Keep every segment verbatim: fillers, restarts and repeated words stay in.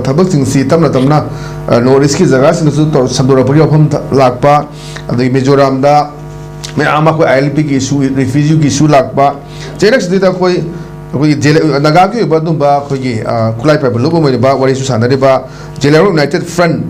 ꯊꯕꯛꯁꯤꯡꯁꯤ ꯇꯞꯅ ꯇꯞꯅ ꯅꯣꯔꯠ ꯏꯁꯀꯤ ꯖꯒꯥꯁꯤꯡꯗꯁꯨ ꯇꯧ- ꯁꯟꯗꯣꯔꯛꯄꯒꯤ ꯋꯥꯐꯝ ꯊ- ꯂꯥꯛꯄ, ꯑꯗꯒꯤ ꯃꯤꯖꯣꯔꯥꯝꯗ ꯃꯌꯥꯝ ꯑꯃ ꯑꯩꯈꯣꯏ ꯑꯥꯏ ꯑꯦꯜ ꯄꯤꯒꯤ ꯏꯁꯨ, ꯔꯤꯐ꯭ꯌꯨꯖꯤꯒꯤ ꯏꯁꯨ ꯂꯥꯛꯄ, ꯆꯩꯔꯛꯁꯤꯗꯩꯗ ꯑꯩꯈꯣꯏ ꯑꯩꯈꯣꯏꯒꯤ ꯖꯦ ꯑꯦꯜ ꯅꯥꯒꯥꯒꯤ ꯑꯣꯏꯕ ꯑꯗꯨꯝꯕ ꯑꯩꯈꯣꯏꯒꯤ ꯑ, ꯈꯨꯠꯂꯥꯏ ꯄꯥꯏꯕ ꯂꯨꯞ ꯑꯃ ꯑꯣꯏꯔꯤꯕ ꯋꯥꯔꯤꯁꯨ ꯁꯥꯟꯅꯔꯤꯕ J L F united front,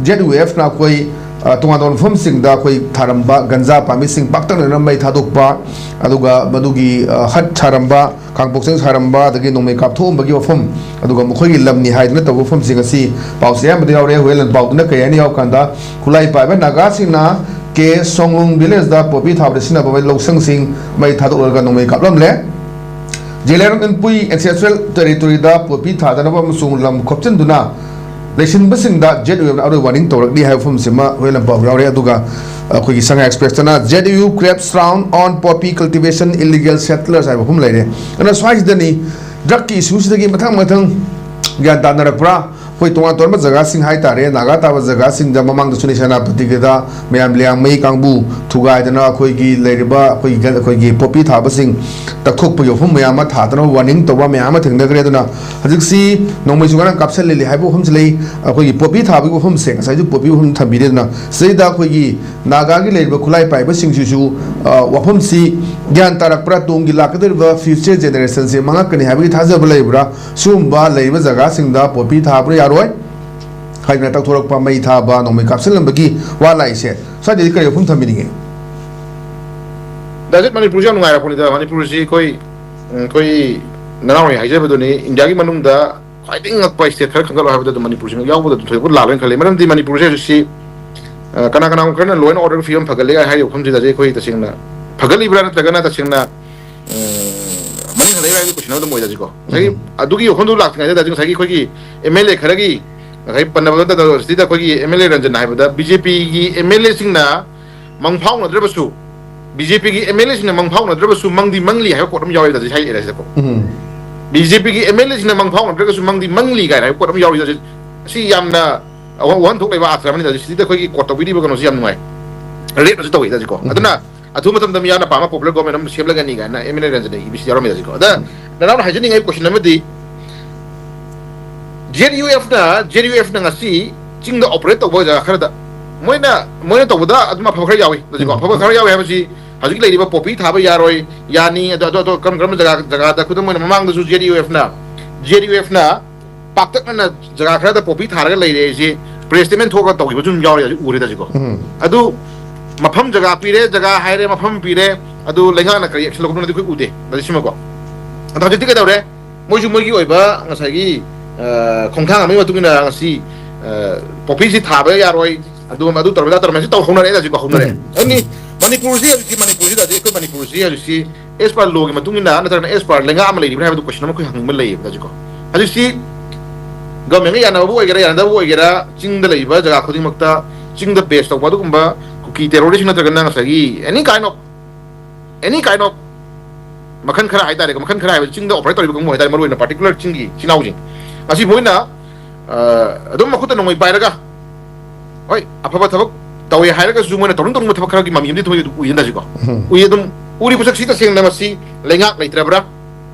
J U ꯑꯦꯐꯅ ꯑꯩꯈꯣꯏ ꯑ, ꯇꯣꯉꯥꯟ ꯇꯣꯉꯥꯟꯕ ꯃꯐꯝꯁꯤꯡꯗ ꯑꯩꯈꯣꯏ ꯊꯥꯔꯝꯕ ꯒꯟꯖꯥ ꯄꯥꯝꯕꯤꯁꯤꯡ ꯄꯥꯛꯇꯛꯅꯅ ꯃꯩ ꯊꯥꯗꯣꯛꯄ, ꯑꯗꯨꯒ ꯃꯗꯨꯒꯤ ꯑ, ꯍꯠ ꯁꯥꯔꯝꯕ, ꯀꯥꯡꯄꯣꯛꯆꯪ ꯁꯥꯔꯝꯕ, ꯑꯗꯒꯤ ꯅꯣꯡꯃꯩ ꯀꯥꯞꯊꯣꯛꯑꯝꯕꯒꯤ ꯋꯥꯐꯝ, ꯑꯗꯨꯒ ꯃꯈꯣꯏꯒꯤ ꯂꯝꯅꯤ ꯍꯥꯏꯗꯨꯅ ꯇꯧꯕ ꯋꯥꯐꯝꯁꯤꯡ ꯑꯁꯤ ꯄꯥꯎꯁꯦ ꯑꯌꯥꯝꯕꯗ ꯌꯥꯎꯔꯦ꯫ ꯍꯨꯔꯦꯟ ꯄꯥꯎꯗꯨꯅ ꯀꯔꯤ ꯍꯥꯏꯅ ꯌꯥꯎ ꯀꯥꯟꯗ ꯈꯨꯠꯂꯥꯏ ꯄꯥꯏꯕ ꯅꯥꯒꯥꯁꯤꯡꯅ ꯀꯦ ꯁꯣꯡꯂꯨꯡ ꯚꯤꯂꯦꯖꯗ ꯄꯣꯄꯤ ꯊꯥꯕꯗ ꯁꯤꯖꯤꯟꯅꯕ ꯂꯧꯁꯪꯁꯤꯡ ꯃꯩ ꯊꯥꯗꯣꯛꯂꯒ ꯅꯣꯡꯃꯩ ꯀꯥꯞꯂꯝꯂꯦ꯫ ꯖꯦꯂꯦꯔꯣꯡ ꯏꯟꯄꯨꯏ ꯑꯦꯟꯁꯦꯁꯇ꯭ꯔꯦꯜ ꯇꯦꯔꯤꯇꯣꯔꯤꯗ ꯄꯣꯄꯤ ꯊꯥꯗꯅꯕ ꯑꯃꯁꯨꯡ ꯂꯝ ꯈꯣꯞꯆꯤꯟꯗꯨꯅ ꯂꯩꯁꯤꯟꯕꯁꯤꯡꯗ ꯖꯦꯠ ꯌꯨ ꯑꯦꯐꯅ ꯑꯔꯣꯏꯕ ꯋꯥꯔꯅꯤꯡ ꯇꯧꯔꯛꯂꯤ ꯍꯥꯏꯕ ꯋꯥꯐꯝꯁꯤꯃ ꯍꯨꯔꯦꯟ ꯄꯥꯎ ꯌꯥꯎꯔꯦ꯫ ꯑꯗꯨꯒ ꯑꯩꯈꯣꯏꯒꯤ ꯁꯉꯥꯏ ꯑꯦꯛꯁꯄ꯭ꯔꯦꯁꯇꯅ "J U cracks down on poppy cultivation, illegal settlers" ꯍꯥꯏꯕ ꯋꯥꯐꯝ ꯂꯩꯔꯦ꯫ ꯑꯗꯨꯅ ꯁ꯭ꯋꯥꯏꯁꯤꯗꯅꯤ ꯗ꯭ꯔꯛꯀꯤ ꯏꯁꯨꯁꯤꯗꯒꯤ ꯃꯊꯪ ꯃꯊꯪ ꯒ꯭ꯌꯥꯟ ꯇꯥꯅꯔꯛꯄ꯭ꯔꯥ? ꯑꯩꯈꯣꯏ ꯇꯣꯉꯥꯟ ꯇꯣꯉꯥꯟꯕ ꯖꯒꯥꯁꯤꯡ ꯍꯥꯏꯇꯥꯔꯦ, ꯅꯥꯒꯥ ꯇꯥꯕ ꯖꯒꯥꯁꯤꯡꯗ ꯃꯃꯥꯡꯗꯁꯨꯅꯤ ꯁꯦꯅꯥꯄꯇꯤꯒꯤꯗ ꯃꯌꯥꯝ ꯂꯤꯌꯥꯡꯃꯩ ꯀꯥꯡꯕꯨ ꯊꯨꯒꯥꯏꯗꯅ ꯑꯩꯈꯣꯏꯒꯤ ꯂꯩꯔꯤꯕ ꯑꯩꯈꯣꯏꯒꯤ ꯒꯟ-, ꯑꯩꯈꯣꯏꯒꯤ ꯄꯣꯄꯤ ꯊꯥꯕꯁꯤꯡ ꯇꯛꯊꯣꯛꯄꯒꯤ ꯋꯥꯐꯝ ꯃꯌꯥꯝ ꯑꯃ ꯊꯥꯗꯅ ꯋꯥꯔꯅꯤꯡ ꯇꯧꯕ ꯃꯌꯥꯝ ꯑꯃ ꯊꯦꯡꯅꯈ꯭ꯔꯦ꯫ ꯑꯗꯨꯅ ꯍꯧꯖꯤꯛꯁꯤ ꯅꯣꯡꯃꯩꯁꯨ ꯉꯔꯥꯡ ꯀꯥꯞꯁꯤꯜꯂꯤ ꯍꯥꯏꯕ ꯋꯥꯐꯝꯁꯤ ꯂꯩ꯫ ꯑꯩꯈꯣꯏꯒꯤ ꯄꯣꯄꯤ ꯊꯥꯕꯒꯤ ꯋꯥꯐꯝꯁꯦ ꯉꯁꯥꯏꯁꯨ ꯄꯣꯄꯤ ꯋꯥꯐꯝ ꯊꯝꯕꯤꯔꯦ꯫ ꯑꯗꯨꯅ ꯁꯤꯗꯩꯗ ꯑꯩꯈꯣꯏꯒꯤ ꯅꯥꯒꯥꯒꯤ ꯂꯩꯔꯤꯕ ꯈꯨꯠꯂꯥꯏ ꯄꯥꯏꯕꯁꯤꯡꯁꯤꯁꯨ, ꯑ, ꯋꯥꯐꯝꯁꯤ ꯒ꯭ꯌꯥꯟ ꯇꯥꯔꯛꯄ꯭ꯔꯥ, ꯇꯨꯡꯒꯤ ꯂꯥꯛꯀꯗꯧꯔꯤꯕ ꯐ꯭ꯌꯨꯆꯔ ꯖꯦꯅꯦꯔꯦꯁꯟꯁꯦ ꯃꯥꯡꯉꯛꯀꯅꯤ ꯍꯥꯏꯕꯒꯤ ꯊꯥꯖꯕ ꯂꯩꯕ꯭ꯔꯥ? ꯁꯤꯒꯨꯝꯕ ꯂꯩꯔꯤꯕ ꯖꯒꯥꯁꯤꯡꯗ ꯄꯣꯄꯤ ꯊꯥꯕ꯭ꯔꯥ ꯌꯥꯔꯣꯏ ꯍꯥꯏꯗꯅ ꯇꯛꯊꯣꯔꯛꯄ, ꯃꯩ ꯊꯥꯕ, ꯅꯣꯡꯃꯩ ꯀꯥꯞꯁꯤꯜꯂꯝꯕꯒꯤ ꯋꯥ ꯂꯥꯛꯏꯁꯦ, ꯁ꯭ꯋꯥꯏꯗꯗꯤ ꯀꯔꯤ ꯋꯥꯐꯝ ꯊꯝꯕꯤꯅꯤꯡꯉꯤ? ꯗꯥꯖꯤꯠ, ꯃꯅꯤꯄꯨꯔꯁꯤ ꯌꯥꯝ ꯅꯨꯡꯉꯥꯏꯔꯛꯄꯅꯤꯗ꯫ ꯃꯅꯤꯄꯨꯔꯁꯤ ꯑꯩꯈꯣꯏ, ꯎꯝ, ꯑꯩꯈꯣꯏ ꯅꯅꯥꯎꯅ ꯍꯥꯏꯖꯕꯗꯨꯅꯤ, ꯏꯟꯗꯤꯌꯥꯒꯤ ꯃꯅꯨꯡꯗ ꯈ꯭ꯋꯥꯏꯗꯒꯤ ꯉꯛꯄ ꯁ꯭ꯇꯦꯠ ꯈꯔ ꯈꯟꯒꯠꯂꯣ ꯍꯥꯏꯕꯗ ꯑꯗꯨꯝ ꯃꯅꯤꯄꯨꯔꯁꯤ ꯌꯥꯎꯕꯗ ꯑꯗꯨꯝ ꯊꯣꯏꯗꯣꯛꯄ ꯂꯥꯜꯂꯣꯏꯅ ꯈꯜꯂꯤ꯫ ꯃꯔꯝꯗꯤ ꯃꯅꯤꯄꯨꯔꯁꯦ ꯍꯧꯖꯤꯛꯁꯤ, ꯑ, ꯀꯅꯥ ꯀꯅꯥꯒꯨꯝꯕ ꯈꯔꯅ law and order ꯐꯤꯕꯝ ꯐꯒꯠꯂꯦ ꯍꯥꯏꯔꯤꯕ ꯋꯥꯐꯝꯁꯤꯗ ꯑꯩꯈꯣꯏ ꯇꯁꯦꯡꯅ ꯐꯒꯠꯂꯤꯕ꯭ꯔꯥ ꯅꯠꯇ꯭ꯔꯒꯅ ꯇꯁꯦꯡꯅ, ꯎꯝ, ꯃꯅꯤꯡ ꯍꯜꯂꯛꯏꯕ꯭ꯔꯥ ꯍꯥꯏꯕꯒꯤ ꯀꯣꯏꯁꯟ ꯑꯃ ꯑꯗꯨꯝ ꯑꯣꯏꯗ ꯍꯧꯖꯤꯛꯀꯣ꯫ ꯉꯁꯥꯏꯒꯤ ꯎꯝ꯫ ꯑꯗꯨꯒꯤ ꯋꯥꯐꯝꯗꯨ ꯂꯥꯛꯇ꯭ꯔꯤꯉꯩꯗ ꯍꯧꯖꯤꯛ ꯉꯁꯥꯏꯒꯤ ꯑꯩꯈꯣꯏꯒꯤ ꯑꯦꯝ ꯑꯦꯜ ꯑꯦ ꯈꯔꯒꯤ ꯉꯁꯥꯏ ꯄꯟꯅꯕ ꯅꯠꯇꯅ ꯁꯤꯗ ꯑꯩꯈꯣꯏꯒꯤ ꯑꯦꯝ ꯑꯦꯜ ꯑꯦ ꯔꯟꯖꯟ ꯍꯥꯏꯕꯗ ꯕꯤ ꯖꯦ ꯄꯤꯒꯤ ꯑꯦꯝ ꯑꯦꯜ ꯑꯦꯁꯤꯡꯅ ꯃꯪ ꯐꯥꯎꯅꯗ꯭ꯔꯕꯁꯨ, ꯕꯤ ꯖꯦ ꯄꯤꯒꯤ ꯑꯦꯝ ꯑꯦꯜ ꯑꯦꯁꯤꯡꯅ ꯃꯪ ꯐꯥꯎꯅꯗ꯭ꯔꯕꯁꯨ ꯃꯪꯗꯤ ꯃꯪꯂꯤ ꯍꯥꯏꯕ ꯀꯣꯠ ꯑꯃ ꯌꯥꯎꯔꯤꯕ ꯍꯧꯖꯤꯛ ꯍꯥꯏꯔꯛꯑꯦ ꯁꯤꯗꯀꯣ꯫ ꯎꯝ꯫ ꯕꯤ ꯖꯦ ꯄꯤꯒꯤ ꯑꯦꯝ ꯑꯦꯜ ꯑꯦꯁꯤꯡꯅ ꯃꯪ ꯐꯥꯎꯅꯗ꯭ꯔꯒꯁꯨ ꯃꯪꯗꯤ ꯃꯪꯂꯤ ꯀꯥꯏꯅ ꯍꯥꯏꯕ ꯀꯣꯠ ꯑꯃ ꯌꯥꯎꯔꯤꯕ ꯍꯧꯖꯤꯛ꯫ ꯑꯁꯤ ꯌꯥꯝꯅ ꯑꯋꯥ-, ꯋꯥꯍꯟꯊꯣꯛ ꯂꯩꯕ ꯑꯥꯊ꯭ꯔ ꯑꯃꯅꯤ꯫ ꯍꯧꯖꯤꯛ ꯁꯤꯗ ꯑꯩꯈꯣꯏꯒꯤ ꯀꯣꯠ ꯇꯧꯕꯤꯔꯤꯕ ꯀꯩꯅꯣꯁꯤ ꯌꯥꯝ ꯅꯨꯡꯉꯥꯏ꯫ ꯔꯦꯞꯅꯁꯨ ꯇꯧꯋꯤ ꯍꯧꯖꯤꯛꯀꯣ꯫ ꯎꯝ꯫ ꯑꯗꯨꯅ ꯑꯊꯨꯕ ꯃꯇꯝꯗ ꯃꯤꯌꯥꯝꯅ ꯄꯥꯝꯕ ꯄꯣꯄꯨꯂꯔ ꯒꯣꯚꯔꯟꯃꯦꯟꯠ ꯑꯃ ꯁꯦꯝꯂꯒꯅꯤ ꯀꯥꯏꯅ ꯑꯦꯝ ꯑꯦꯜ ꯑꯦ ꯔꯟꯖꯟꯅ ꯏꯕꯤꯁꯤ ꯌꯥꯎꯔꯝꯃꯦ ꯍꯧꯖꯤꯛꯀꯣ꯫ ꯑꯗ ꯎꯝ꯫ ꯅꯅꯥꯎꯅ ꯍꯥꯏꯖꯅꯤꯡꯉꯤꯕ ꯀꯣꯏꯁꯟ ꯑꯃꯗꯤ ꯖꯦꯠ ꯌꯨ ꯑꯦꯐꯅ ꯖꯦꯠ ꯌꯨ ꯑꯦꯐꯅ ꯉꯁꯤ ꯆꯤꯡꯗ ꯑꯣꯄꯔꯦꯠ ꯇꯧꯕ ꯖꯒꯥ ꯈꯔꯗ ꯃꯣꯏꯅ ꯃꯣꯏꯅ ꯇꯧꯕꯗ ꯑꯗꯨꯝ ꯑꯐꯕ ꯈꯔ ꯌꯥꯎꯏ꯫ ꯑꯗꯨꯀꯣ, ꯎꯝ꯫ ꯑꯐꯕ ꯈꯔ ꯌꯥꯎꯏ ꯍꯥꯏꯕꯁꯤ ꯍꯧꯖꯤꯛ ꯂꯩꯔꯤꯕ ꯄꯣꯄꯤ ꯊꯥꯕ ꯌꯥꯔꯣꯏ, ꯌꯥꯅꯤ, ꯑꯗꯣ ꯑꯗꯣ ꯑꯗꯣ ꯀꯔꯝ ꯀꯔꯝꯕ ꯖꯒꯥ ꯖꯒꯥꯗ ꯈꯨꯗꯝ ꯑꯣꯏꯅ ꯃꯃꯥꯡꯗꯁꯨ ꯖꯦꯠ ꯌꯨ ꯑꯦꯐꯅ ꯖꯦꯠ ꯌꯨ ꯑꯦꯐꯅ ꯄꯥꯛꯇꯛꯅꯅ ꯖꯒꯥ ꯈꯔꯗ ꯄꯣꯄꯤ ꯊꯥꯔꯒ ꯂꯩꯔꯦ ꯍꯥꯏꯁꯤ ꯄ꯭ꯔꯦꯁ ꯁ꯭ꯇꯦꯠꯃꯦꯟ ꯊꯣꯛꯑꯒ ꯇꯧꯈꯤꯕꯁꯨ ꯑꯗꯨꯝ ꯌꯥꯎꯔꯦ ꯍꯧꯖꯤꯛ ꯎꯔꯦꯗ ꯍꯧꯖꯤꯛꯀꯣ꯫ ꯎꯝ꯫ ꯑꯗꯨ ꯃꯐꯝ ꯖꯒꯥ ꯄꯤꯔꯦ, ꯖꯒꯥ ꯍꯥꯏꯔꯦ, ꯃꯐꯝ ꯄꯤꯔꯦ, ꯑꯗꯨ ꯂꯩꯉꯥꯛꯅ ꯀꯔꯤ ꯑꯦꯛꯁꯟ ꯂꯧꯈꯠꯄꯅꯣꯗꯤ ꯑꯩꯈꯣꯏ ꯎꯗꯦ꯫ ꯑꯗꯨ ꯁꯤꯃꯀꯣ꯫ ꯑꯗꯣ ꯍꯧꯖꯤꯛꯇꯤ ꯀꯩꯗꯧꯔꯦ? ꯃꯣꯏꯁꯨ ꯃꯣꯏꯒꯤ ꯑꯣꯏꯕ ꯉꯁꯥꯏꯒꯤ ꯑ, ꯈꯣꯡꯊꯥꯡ ꯑꯃꯒꯤ ꯃꯇꯨꯡ ꯏꯟꯅ ꯉꯁꯤ ꯑ, ꯄꯣꯄꯤꯁꯤ ꯊꯥꯕ ꯌꯥꯔꯣꯏ, ꯑꯗꯨ ꯑꯗꯨ ꯇꯧꯔꯝꯃꯦ, ꯑꯗꯥ ꯇꯧꯔꯝꯃꯦ, ꯁꯤ ꯇꯧ ꯍꯧꯅꯔꯦ ꯍꯧꯖꯤꯛꯀꯣ, ꯍꯧꯅꯔꯦ꯫ ꯎꯝ꯫ ꯑꯗꯨꯅꯤ ꯃꯅꯤꯄꯨꯔꯁꯤ ꯍꯧꯖꯤꯛꯇꯤ, ꯃꯅꯤꯄꯨꯔꯁꯤꯗ ꯍꯧꯖꯤꯛ ꯑꯩꯈꯣꯏ ꯃꯅꯤꯄꯨꯔꯁꯤ ꯍꯧꯖꯤꯛꯁꯤ ꯑꯦꯁ ꯄꯥꯔ ꯂꯣꯒꯤ ꯃꯇꯨꯡ ꯏꯟꯅ ꯅꯠꯇ꯭ꯔꯒꯅ ꯑꯦꯁ ꯄꯥꯔ ꯂꯩꯉꯥꯛ ꯑꯃ ꯂꯩꯔꯤꯕ꯭ꯔꯥ ꯍꯥꯏꯕꯗꯨ ꯀꯣꯏꯁꯟ ꯑꯃ ꯑꯩꯈꯣꯏ ꯍꯪꯅꯤꯡꯕ ꯂꯩꯌꯦꯕ ꯍꯧꯖꯤꯛꯀꯣ꯫ ꯍꯧꯖꯤꯛꯁꯤ ꯒꯚꯔꯟꯃꯦꯟꯒ ꯌꯥꯅꯕꯕꯨ ꯑꯣꯏꯒꯦꯔꯥ, ꯌꯥꯅꯗꯕꯕꯨ ꯑꯣꯏꯒꯦꯔꯥ, ꯆꯤꯡꯗ ꯂꯩꯔꯤꯕ ꯖꯒꯥ ꯈꯨꯗꯤꯡꯃꯛꯇ ꯆꯤꯡꯗ ꯕꯦꯁ ꯇꯧꯕ ꯑꯗꯨꯒꯨꯝꯕ ꯀꯨꯀꯤ ꯇꯦꯔꯣꯔꯤꯁ ꯅꯠꯇ꯭ꯔꯒꯅ ꯉꯁꯥꯏꯒꯤ any kind of any kind of ꯃꯈꯜ ꯈꯔ ꯍꯥꯏꯇꯥꯔꯦꯀꯣ, ꯃꯈꯜ ꯈꯔ ꯍꯥꯏꯕꯗꯤ ꯆꯤꯡꯗ ꯑꯣꯄꯔꯦꯠ ꯇꯧꯔꯤꯕ ꯀꯥꯡꯕꯨ ꯍꯥꯏꯇꯥꯔꯦ, ꯃꯔꯨꯑꯣꯏꯅ ꯄꯥꯔꯇꯤꯀꯨꯂꯔ ꯆꯤꯡꯒꯤ ꯏꯆꯤꯜ ꯏꯅꯥꯎꯁꯤꯡ ꯑꯁꯤ ꯃꯣꯏꯅ ꯑ, ꯑꯗꯨꯝ ꯃꯈꯨꯠꯇ ꯅꯣꯡꯃꯩ ꯄꯥꯏꯔꯒ, ꯍꯣꯏ, ꯑꯐꯕ ꯊꯕꯛ ꯇꯧꯋꯦ ꯍꯥꯏꯔꯒꯁꯨ ꯃꯣꯏꯅ ꯇꯧꯅꯤꯡ ꯇꯧꯅꯤꯡꯕ ꯊꯕꯛ ꯈꯔꯒꯤ ꯃꯃꯤ ꯑꯃꯗꯤ ꯊꯣꯛꯏ, ꯑꯗꯨ ꯎꯏ ꯍꯟꯗꯛꯁꯤꯀꯣ꯫ ꯎꯝ꯫ ꯎꯏ ꯑꯗꯨꯝ ꯎꯔꯤꯕ ꯄꯣꯠꯁꯛꯁꯤ ꯇꯁꯦꯡꯅ ꯃꯁꯤ ꯂꯩꯉꯥꯛ ꯂꯩꯇ꯭ꯔꯕ꯭ꯔꯥ?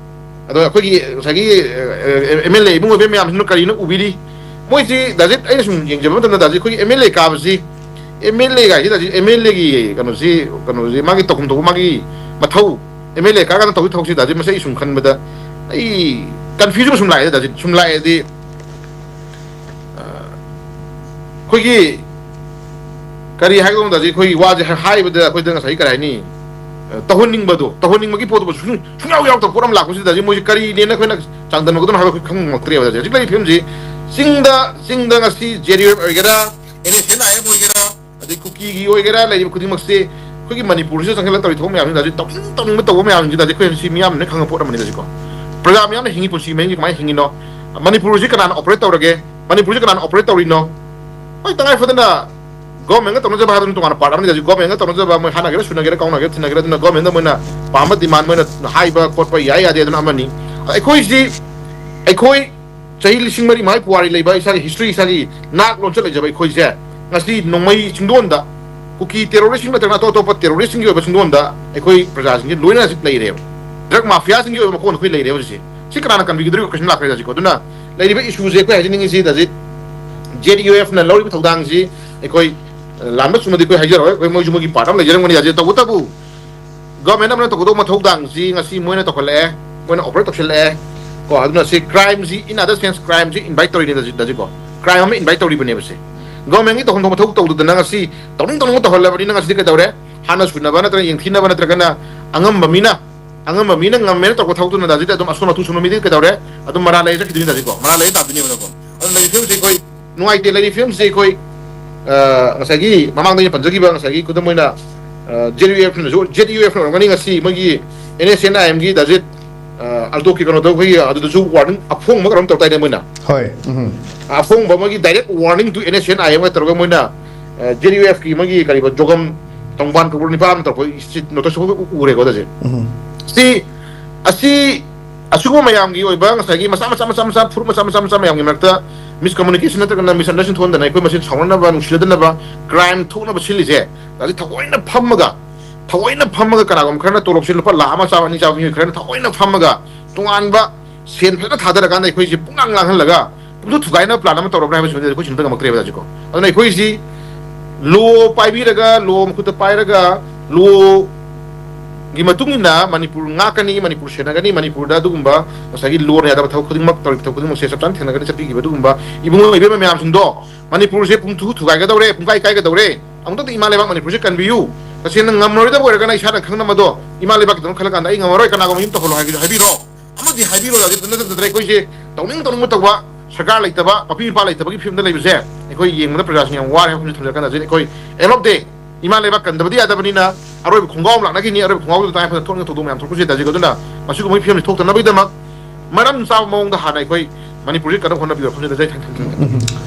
ꯑꯗꯣ ꯑꯩꯈꯣꯏꯒꯤ ꯉꯁꯥꯏꯒꯤ ꯑꯦꯝ ꯑꯦꯜ ꯑꯦ ꯏꯕꯨꯡ ꯑꯣꯏꯕ ꯃꯌꯥꯝꯁꯤꯅ ꯀꯔꯤꯅ ꯎꯕꯤꯔꯤ? ꯃꯣꯏꯁꯤ ꯗꯥꯖꯤꯠ ꯑꯩꯅ ꯁꯨꯝ ꯌꯦꯡꯖꯕ ꯃꯇꯝꯗ ꯗꯥꯖꯤꯠ ꯑꯩꯈꯣꯏꯒꯤ ꯑꯦꯝ ꯑꯦꯜ ꯑꯦ ꯀꯥꯕꯁꯤ ꯑꯦꯝ ꯑꯦꯜ ꯑꯦ ꯒꯥꯏꯁꯤ ꯗꯥꯖꯤꯠ ꯑꯦꯝ ꯑꯦꯜ ꯑꯦꯒꯤ ꯀꯩꯅꯣꯁꯤ ꯀꯩꯅꯣꯁꯤ ꯃꯥꯒꯤ ꯇꯧꯐꯝ ꯊꯣꯛꯄ ꯃꯥꯒꯤ ꯃꯊꯧ ꯑꯦꯝ ꯑꯦꯜ ꯑꯦ ꯀꯥꯔꯀꯥꯟꯗ ꯇꯧꯗꯣꯏ ꯊꯕꯛꯁꯤ ꯗꯥꯖꯤꯠ ꯃꯁꯤ ꯑꯩ ꯁꯨꯝ ꯈꯟꯕꯗ ꯑꯩ ꯀꯟꯐ꯭ꯌꯨꯖꯟ ꯁꯨꯝ ꯂꯥꯛꯑꯦ ꯗꯥꯖꯤꯠ ꯁꯨꯝ ꯂꯥꯛꯑꯦꯗꯤ ꯑꯩꯈꯣꯏꯒꯤ ꯀꯔꯤ ꯍꯥꯏꯒꯗꯧꯅꯣ ꯗꯥꯖꯤꯠ ꯑꯩꯈꯣꯏꯒꯤ ꯋꯥꯁꯦ ꯍꯥꯏꯕꯗ ꯑꯩꯈꯣꯏꯗ ꯉꯁꯥꯏ ꯀꯔꯤ ꯍꯥꯏꯅꯤ? ꯇꯧꯍꯟꯅꯤꯡꯕꯗꯣ, ꯇꯧꯍꯟꯅꯤꯡꯕꯒꯤ ꯄꯣꯠꯇꯨ ꯁꯨꯡ ꯁꯨꯡꯌꯥꯎ ꯌꯥꯎꯗꯕ ꯄꯣꯠ ꯑꯃ ꯂꯥꯛꯄꯁꯤꯗ ꯗꯥꯖꯤꯠ ꯃꯣꯏꯁꯦ ꯀꯔꯤꯅꯦꯅ ꯑꯩꯈꯣꯏꯅ ꯆꯥꯡꯗꯝꯅꯒꯗꯧꯅꯣ ꯍꯥꯏꯕ ꯑꯩꯈꯣꯏ ꯈꯪꯉꯛꯇ꯭ꯔꯦꯕ ꯗꯥꯖꯤꯠ ꯍꯧꯖꯤꯛ ꯂꯩꯔꯤꯕ ꯐꯤꯕꯝꯁꯤ꯫ ꯆꯤꯡꯗ ꯆꯤꯡꯗ ꯉꯁꯤ ꯖꯦ ꯗꯤ ꯌꯨ ꯑꯣꯏꯒꯦꯔꯥ, N S N I M ꯑꯣꯏꯒꯦꯔꯥ, ꯑꯗꯩ ꯀꯨꯀꯤꯒꯤ ꯑꯣꯏꯒꯦꯔꯥ, ꯂꯩꯔꯤꯕ ꯈꯨꯗꯤꯡꯃꯛꯁꯦ ꯑꯩꯈꯣꯏꯒꯤ ꯃꯅꯤꯄꯨꯔꯁꯤꯗ ꯆꯪꯁꯤꯜꯂꯒ ꯇꯧꯔꯤ ꯊꯕꯛ ꯃꯌꯥꯝꯁꯤꯡꯁꯦ ꯍꯧꯖꯤꯛ ꯇꯧꯅꯤꯡ ꯇꯧꯅꯤꯡꯕ ꯇꯧꯕ ꯃꯌꯥꯝꯁꯤꯡꯁꯤꯗ ꯍꯧꯖꯤꯛ ꯑꯩꯈꯣꯏ ꯁꯤ ꯃꯤꯌꯥꯝꯅ ꯈꯪꯕ ꯄꯣꯠ ꯑꯃꯅꯤ ꯍꯧꯖꯤꯛꯀꯣ꯫ ꯄ꯭ꯔꯖꯥ ꯃꯤꯌꯥꯝꯅ ꯍꯤꯡꯉꯤ ꯄꯨꯟꯁꯤ ꯃꯍꯤꯡꯁꯦ ꯀꯃꯥꯏꯅ ꯍꯤꯡꯉꯤꯅꯣ? ꯃꯅꯤꯄꯨꯔꯁꯤ ꯀꯅꯥꯅ ꯑꯣꯄꯔꯦꯠ ꯇꯧꯔꯒꯦ? ꯃꯅꯤꯄꯨꯔꯁꯤ ꯀꯅꯥꯅ ꯑꯣꯄꯔꯦꯠ ꯇꯧꯔꯤꯅꯣ? ꯍꯣꯏ, ꯇꯉꯥꯏ ꯐꯗꯅ ꯒꯣꯔꯃꯦꯟꯒ ꯇꯧꯅꯖꯕ ꯍꯥꯏꯕꯗꯨꯅ ꯇꯣꯉꯥꯟꯅ ꯄꯥꯔꯠ ꯑꯃꯅꯤ꯫ ꯍꯧꯖꯤꯛ ꯒꯣꯔꯃꯦꯟꯒ ꯇꯧꯅꯖꯕ, ꯃꯣꯏ ꯍꯥꯠꯅꯒꯦꯔꯥ, ꯁꯨꯅꯒꯦꯔꯥ, ꯀꯥꯎꯅꯒꯦꯔꯥ, ꯊꯤꯅꯒꯦꯔꯥ, ꯑꯗꯨꯅ ꯒꯣꯔꯃꯦꯟꯗ ꯃꯣꯏꯅ ꯄꯥꯝꯕ ꯗꯤꯃꯥꯟ, ꯃꯣꯏꯅ ꯍꯥꯏꯕ ꯈꯣꯠꯄ ꯌꯥꯏ ꯌꯥꯗꯦ, ꯑꯗꯨꯅ ꯑꯃꯅꯤ꯫ ꯑꯩꯈꯣꯏꯁꯤ, ꯑꯩꯈꯣꯏ ꯆꯍꯤ ꯂꯤꯁꯤꯡ ꯃꯔꯤ ꯃꯉꯥꯒꯤ ꯄꯨꯋꯥꯔꯤ ꯂꯩꯕ, ꯏꯁꯥꯒꯤ ꯍꯤꯁꯇ꯭ꯔꯤ, ꯏꯁꯥꯒꯤ ꯅꯥꯛ ꯂꯣꯟꯆꯠ ꯂꯩꯖꯕ ꯑꯩꯈꯣꯏꯁꯦ ꯉꯁꯤ ꯅꯣꯡꯃꯩ ꯆꯤꯡꯗꯣꯟꯗ ꯀꯨꯀꯤ ꯇꯦꯔꯣꯔꯤꯁꯁꯤꯡ ꯅꯠꯇ꯭ꯔꯒꯅ ꯑꯇꯣꯞ ꯑꯇꯣꯞꯄ ꯇꯦꯔꯣꯔꯤꯁꯁꯤꯡꯒꯤ ꯑꯣꯏꯕ ꯆꯤꯡꯗꯣꯟꯗ ꯑꯩꯈꯣꯏ ꯄ꯭ꯔꯖꯥꯁꯤꯡꯁꯦ ꯂꯣꯏꯅ ꯍꯧꯖꯤꯛ ꯂꯩꯔꯦꯕ꯫ ꯗ꯭ꯔꯒ ꯃꯥꯐꯤꯌꯥꯁꯤꯡꯒꯤ ꯑꯣꯏꯕ ꯃꯀꯣꯟ ꯑꯩꯈꯣꯏ ꯂꯩꯔꯦꯕ ꯍꯧꯖꯤꯛꯁꯦ꯫ ꯁꯤ ꯀꯅꯥꯅ ꯀꯟꯕꯤꯒꯗꯧꯔꯤꯕ ꯀꯣꯏꯁꯟ ꯂꯥꯛꯈ꯭ꯔꯦ ꯍꯧꯖꯤꯛꯀꯣ꯫ ꯑꯗꯨꯅ ꯂꯩꯔꯤꯕ ꯏꯁꯨꯁꯦ ꯑꯩꯈꯣꯏ ꯍꯥꯏꯖꯅꯤꯡꯉꯤꯁꯤ ꯍꯧꯖꯤꯛ ꯖꯦꯠ ꯌꯨ ꯑꯦꯐꯅ ꯂꯧꯔꯤꯕ ꯊꯧꯗꯥꯡꯁꯤ ꯑꯩꯈꯣꯏ, ꯑ, ꯂꯥꯟꯕ ꯆꯨꯝꯃꯗꯤ ꯑꯩꯈꯣꯏ ꯍꯥꯏꯖꯔꯣꯏ, ꯑꯩꯈꯣꯏ ꯃꯣꯏꯁꯨ ꯃꯣꯏꯒꯤ ꯄꯥꯔꯠ ꯑꯃ ꯂꯩꯖꯔꯝꯒꯅꯤ ꯍꯥꯏꯁꯦ꯫ ꯇꯧꯕꯇꯕꯨ ꯒꯚꯔꯟꯃꯦꯟꯠ ꯑꯃꯅ ꯇꯧꯒꯗꯧꯕ ꯃꯊꯧ ꯊꯧꯗꯥꯡꯁꯤ ꯉꯁꯤ ꯃꯣꯏꯅ ꯇꯧꯈꯠꯂꯛꯑꯦ, ꯃꯣꯏꯅ ꯑꯣꯄꯔꯦꯠ ꯇꯧꯁꯤꯜꯂꯛꯑꯦ꯫ ꯀꯣ, ꯑꯗꯨꯅ ꯁꯤ ꯀ꯭ꯔꯥꯏꯝꯁꯤ, in other sense, ꯀ꯭ꯔꯥꯏꯝꯁꯤ ꯏꯟꯚꯥꯏꯠ ꯇꯧꯔꯤꯅꯦ ꯍꯧꯖꯤꯛ, ꯍꯧꯖꯤꯛꯀꯣ꯫ ꯀ꯭ꯔꯥꯏꯝ ꯑꯃ ꯏꯟꯚꯥꯏꯠ ꯇꯧꯔꯤꯕꯅꯦꯕ ꯁꯦ꯫ ꯒꯚꯔꯟꯃꯦꯟꯠꯀꯤ ꯇꯧꯐꯝ ꯊꯣꯛꯄ ꯃꯊꯧ ꯇꯧꯗꯗꯅ ꯉꯁꯤ ꯇꯧꯅꯤꯡ ꯇꯧꯅꯤꯡꯕ ꯇꯧꯍꯜꯂꯕꯅꯤꯅ ꯉꯁꯤꯗꯤ ꯀꯩꯗꯧꯔꯦ? ꯍꯥꯟꯅ ꯁꯨꯅꯕ ꯅꯠꯇ꯭ꯔꯒ ꯌꯦꯡꯊꯤꯅꯕ ꯅꯠꯇ꯭ꯔꯒꯅ ꯑꯉꯝꯕ ꯃꯤꯅ, ꯑꯉꯝꯕ ꯃꯤꯅ ꯉꯝꯃꯦꯅ ꯇꯧꯔꯛꯄ ꯊꯕꯛꯇꯨꯅ ꯍꯧꯖꯤꯛꯇꯤ ꯑꯗꯨꯝ ꯑꯁꯣꯟ ꯑꯇꯨ ꯁꯣꯟꯕ ꯃꯤꯗꯤ ꯀꯩꯗꯧꯔꯦ? ꯑꯗꯨꯝ ꯃꯔꯥꯜ ꯂꯩ ꯆꯠꯈꯤꯗꯣꯏꯅꯤ ꯍꯧꯖꯤꯛꯀꯣ, ꯃꯔꯥꯜ ꯂꯩ ꯇꯥꯗꯣꯏꯅꯦꯕꯀꯣ꯫ ꯑꯗꯨꯅ ꯂꯩꯔꯤꯕ ꯐꯤꯕꯝꯁꯤ ꯑꯩꯈꯣꯏ ꯅꯨꯡꯉꯥꯏꯇꯦ꯫ ꯂꯩꯔꯤꯕ ꯐꯤꯕꯝꯁꯤ ꯑꯩꯈꯣꯏ, ꯑ, ꯉꯁꯥꯏꯒꯤ ꯃꯃꯥꯡꯗ ꯑꯩꯅ ꯄꯟꯖꯈꯤꯕ ꯉꯁꯥꯏꯒꯤ ꯈꯨꯗꯝ ꯑꯣꯏꯅ, ꯑ, ꯖꯦꯠ ꯌꯨ ꯑꯦꯐꯅꯁꯨ, ꯖꯦꯠ ꯌꯨ ꯑꯦꯐꯅ ꯑꯣꯏꯔꯝꯒꯅꯤ ꯉꯁꯤ ꯃꯣꯏꯒꯤ ꯑꯦꯟ ꯑꯦꯁ ꯑꯦꯟ ꯑꯥꯏ ꯑꯦꯝꯒꯤ ꯗꯥꯖꯤꯠ, ꯑ, ꯑꯜꯇꯣꯛꯀꯤ ꯀꯩꯅꯣꯗꯣ ꯑꯩꯈꯣꯏꯒꯤ ꯑꯗꯨꯗꯁꯨ ꯋꯥꯔꯅꯤꯡ ꯑꯐꯣꯡꯕ ꯀꯩꯅꯣꯝ ꯇꯧ ꯇꯥꯏꯅꯦ ꯃꯣꯏꯅ꯫ ꯍꯣꯏ, ꯎꯝ꯫ ꯑꯐꯣꯡꯕ ꯑꯃꯒꯤ direct warning to N S N I ꯑꯦꯝꯒ ꯇꯧꯔꯒ ꯃꯣꯏꯅ, ꯑ, ꯖꯦꯠ ꯌꯨ ꯑꯦꯐꯀꯤ ꯃꯣꯏꯒꯤ ꯀꯔꯤꯕ ꯖꯣꯒꯝ ꯇꯣꯡꯕꯥꯟ ꯀꯧꯕ ꯅꯤꯄꯥ ꯑꯃ ꯇꯧꯔꯛꯄ ꯅꯣꯇꯤꯁ ꯑꯃ ꯎꯔꯦꯀꯣ ꯇꯥꯖꯤꯠ꯫ ꯎꯝ꯫ ꯁꯤ, ꯑꯁꯤ, ꯑꯁꯤꯒꯨꯝꯕ ꯃꯌꯥꯝꯒꯤ ꯑꯣꯏꯕ ꯉꯁꯥꯏꯒꯤ ꯃꯆꯥ ꯃꯆꯥ ꯃꯆꯥ ꯃꯆꯥ ꯐꯨꯔꯨꯞ ꯃꯆꯥ ꯃꯆꯥ ꯃꯆꯥ ꯃꯌꯥꯝꯒꯤ ꯃꯔꯛꯇ ꯃꯤꯁꯀꯝꯃꯨꯅꯤꯀꯦꯁꯟ ꯅꯠꯇ꯭ꯔꯒꯅ ꯃꯤꯁꯑꯟꯗꯔꯁ꯭ꯇꯦꯟꯗꯤꯡ ꯊꯣꯛꯍꯟꯗꯅ ꯑꯩꯈꯣꯏ ꯃꯁꯦꯟ ꯁꯥꯎꯅꯅꯕ, ꯅꯨꯡꯁꯤꯅꯗꯅꯕ, ꯀ꯭ꯔꯥꯏꯝ ꯊꯣꯛꯅꯕ ꯁꯤꯜꯂꯤꯁꯦ꯫ ꯇꯥꯖꯤꯠ, ꯊꯑꯣꯏꯅ ꯐꯝꯃꯒ, ꯊꯑꯣꯏꯅ ꯐꯝꯃꯒ ꯀꯅꯥꯒꯨꯝꯕ ꯈꯔꯅ ꯇꯣꯂꯣꯞꯁꯦ ꯂꯨꯄꯥ ꯂꯥꯈ ꯑꯃ ꯆꯥꯕ, ꯑꯅꯤ ꯆꯥꯕ ꯃꯤꯑꯣꯏ ꯈꯔꯅ ꯊꯑꯣꯏꯅ ꯐꯝꯃꯒ ꯇꯣꯉꯥꯟꯕ ꯁꯦꯟ ꯐꯖꯅ ꯊꯥꯗꯔꯀꯥꯟꯗ ꯑꯩꯈꯣꯏꯁꯦ ꯄꯨꯡꯂꯥꯡ ꯂꯥꯡꯍꯜꯂꯒ ꯄꯨꯡꯊꯨ ꯊꯨꯒꯥꯏꯅꯕ ꯄ꯭ꯂꯥꯟ ꯑꯃ ꯇꯧꯔꯕ꯭ꯔꯥ ꯍꯥꯏꯕꯁꯤꯃꯗꯤ ꯑꯩꯈꯣꯏ ꯁꯤꯟꯕ ꯉꯝꯃꯛꯇ꯭ꯔꯦꯕ ꯍꯧꯖꯤꯛꯀꯣ꯫ ꯑꯗꯨꯅ ꯑꯩꯈꯣꯏꯁꯤ ꯂꯣ ꯄꯥꯏꯕꯤꯔꯒ, ꯂꯣ ꯃꯈꯨꯠꯇ ꯄꯥꯏꯔꯒ, ꯂꯣꯒꯤ ꯃꯇꯨꯡ ꯏꯟꯅ ꯃꯅꯤꯄꯨꯔ ꯉꯥꯛꯀꯅꯤ, ꯃꯅꯤꯄꯨꯔ ꯁꯦꯟꯅꯒꯅꯤ, ꯃꯅꯤꯄꯨꯔꯗ ꯑꯗꯨꯒꯨꯝꯕ ꯉꯁꯥꯏꯒꯤ ꯂꯣꯅ ꯌꯥꯗꯕ ꯊꯕꯛ ꯈꯨꯗꯤꯡꯃꯛ, ꯇꯧꯔꯤꯕ ꯊꯕꯛ ꯈꯨꯗꯤꯡꯃꯛꯁꯦ ꯆꯞ ꯆꯥꯅ ꯊꯦꯡꯅꯒꯅꯤ, ꯆꯠꯄꯤꯈꯤꯕ ꯑꯗꯨꯒꯨꯝꯕ ꯏꯕꯨꯡꯉꯣ ꯏꯕꯦꯝꯃ ꯃꯌꯥꯝꯁꯤꯡꯗꯣ꯫ ꯃꯅꯤꯄꯨꯔꯁꯦ ꯄꯨꯡꯊꯨ ꯊꯨꯒꯥꯏꯒꯗꯧꯔꯦ, ꯄꯨꯡꯀꯥꯏ ꯀꯥꯏꯒꯗꯧꯔꯦ꯫ ꯑꯃꯨꯛꯇꯪꯗꯤ ꯏꯃꯥ ꯂꯩꯕꯥꯛ ꯃꯅꯤꯄꯨꯔꯁꯦ ꯀꯟꯕꯤꯌꯨ꯫ ꯇꯁꯦꯡꯅ ꯉꯝꯂꯔꯣꯏꯗꯕ ꯑꯣꯏꯔꯒꯅ ꯏꯁꯥꯅ ꯈꯪꯅꯕꯗꯣ ꯏꯃꯥ ꯂꯩꯕꯥꯛꯀꯤꯗꯃꯛ ꯈꯜꯂꯀꯥꯟꯗ ꯑꯩ ꯉꯝꯃꯔꯣꯏ, ꯀꯅꯥꯒꯨꯝꯕ ꯌꯨꯝ ꯇꯧꯍꯜꯂꯣ ꯍꯥꯏꯕꯤꯔꯣ, ꯍꯥꯏꯕꯤꯔꯣ꯫ ꯑꯃꯗꯤ ꯍꯥꯏꯕꯤꯔꯣ꯫ ꯍꯧꯖꯤꯛ ꯅꯠꯇ-, ꯅꯠꯇ꯭ꯔꯦ ꯑꯩꯈꯣꯏꯁꯦ ꯇꯧꯅꯤꯡ ꯇꯧꯅꯤꯡꯕ ꯇꯧꯕ, ꯁꯔꯀꯥꯔ ꯂꯩꯇꯕ, ꯃꯄꯤ ꯃꯄꯥ ꯂꯩꯇꯕꯒꯤ ꯐꯤꯕꯝꯗ ꯂꯩꯕꯁꯦ ꯑꯩꯈꯣꯏ ꯌꯦꯡꯕꯗ ꯄ꯭ꯔꯖꯥꯁꯤꯡ ꯌꯥꯝ ꯋꯥꯔꯦ ꯍꯥꯏꯕ ꯊꯝꯖꯔꯀꯥꯟꯗ ꯍꯧꯖꯤꯛ ꯑꯩꯈꯣꯏ end of day ꯏꯃꯥ ꯂꯩꯕꯥꯛ ꯀꯟꯗꯕꯗꯤ ꯌꯥꯗꯕꯅꯤꯅ ꯑꯔꯣꯏꯕ ꯈꯣꯡꯒꯥꯎ ꯑꯃ ꯂꯥꯛꯅꯈꯤꯅꯤ꯫ ꯑꯔꯣꯏꯕ ꯈꯣꯡꯒꯥꯎꯗꯨꯗ ꯇꯉꯥꯏ ꯐꯗꯅ ꯊꯣꯛꯅꯤꯡꯕ ꯊꯧꯗꯣꯛ ꯃꯌꯥꯝ ꯊꯣꯛꯄꯁꯨ ꯌꯥꯏ꯫ ꯇꯥꯖꯤꯠ, ꯑꯗꯨꯅ ꯃꯁꯤꯒꯨꯝꯕꯒꯤ ꯐꯤꯕꯝꯁꯤ ꯊꯣꯛꯇꯅꯕꯒꯤꯗꯃꯛ ꯃꯔꯝ ꯆꯥꯕ ꯃꯑꯣꯡꯗ ꯍꯥꯟꯅ ꯑꯩꯈꯣꯏ ꯃꯅꯤꯄꯨꯔꯁꯤ ꯀꯟꯅꯕ ꯍꯣꯠꯅꯕꯤꯌꯨ ꯍꯥꯏꯕꯁꯤꯗ ꯑꯩ ꯊꯝꯖꯒꯦ꯫